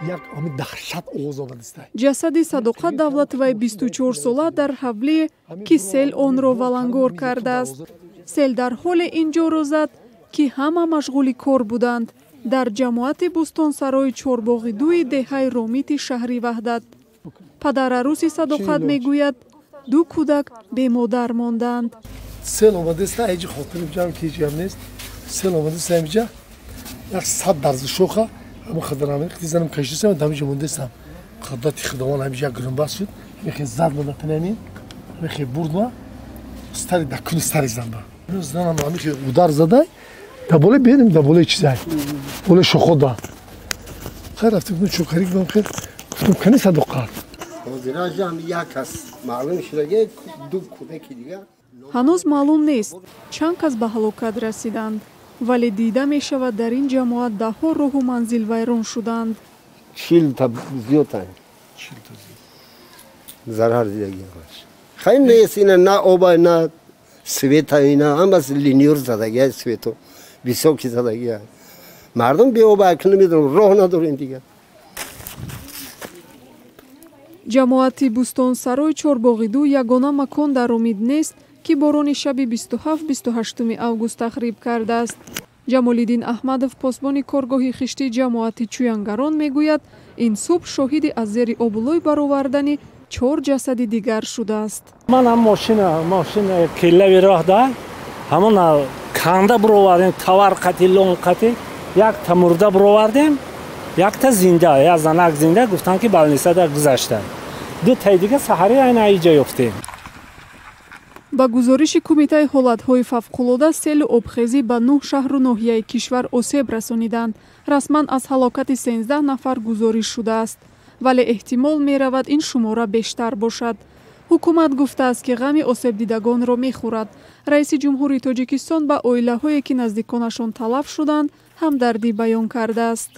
Як ҳамин даҳшат оғоз омадиста. Ҷасади Садоқат Давлатоваи 24 сола дар ҳавлие, ки сел онро валангор кардааст. Сел дар ҳоле ин ҷоро зад, ки ҳама машғули кор буданд дар ҷамоати Бӯстонсарои Чорбоғи дуи деҳаи Ромити шаҳри Ваҳдат. Падарарӯси Садоқат мегӯяд, ду кӯдак бемодар мондаанд. Сел омадеста, ҳеҷ хотири ҷамъ ки ҳеҷ гап нест. Сел омадеста ҳамиҷа як сад дарзи шоха ҳама хадарами занам кашидастам, ҳамиҷа мондестам. Қудрати Худованд, ҳамиҷа як гурумбас шуд, ҳамихе зад ма датанами, ҳамихе бурд ма стари дакуни стари занба. Занам ҳамихе удар задай, да боле бедим, да боле чизай, боле шохода. Хайр, рафтем, чӯкарӣ гудам, хел гуфтам, кани Садоқат? Ҳозираҷам як кас маълум шудаги, ду кӯдаки дигар. Ҳанӯз маълум нест, чанд кас ба ҳалокат расиданд, вале дида мешавад, дар ин ҷамоат даҳҳо роҳу манзил вайрон шуданд. 40 та зиёдтан зарар дидаги. Хай, нест ина, на оба, на света, ина ҳамас линёр задагия, свету высокий задагия. Мардум беоба, акн намедонам, роҳ надорем дигар. Ҷамоати Бӯстонсарои Чорбоғи ду ягона макон дар Ромит нест, ки борони шаби 27-28 август тахриб кардааст. Ҷамолиддин Аҳмадов, посбони коргоҳи хиштии ҷамоати Чӯянгарон, мегӯяд, ин субҳ шоҳиди аз зери обулой баровардани чор ҷасади дигар шудааст. Ман ҳам мошина ки лави роҳ да ҳамон канда буровардем, тавар қати, лон қати. Якта мурда буровардем, якта зинда, як занак зинда, гуфтанд, ки больницада гузашта. Ду таи дига саҳари айна иҷа ёфтем. Ба гузориши Кумитаи ҳолатҳои фавқулода, селу обхезӣ ба нӯҳ шаҳру ноҳияи кишвар осеб расониданд. Расман аз ҳалокати 13 нафар гузориш шудааст, вале эҳтимол меравад, ин шумора бештар бошад. Ҳукумат гуфтааст, ки ғами осебдидагонро мехӯрад. Раиси ҷумҳури Тоҷикистон ба оилаҳое, ки наздиконашон талаф шуданд, ҳамдардӣ баён кардааст.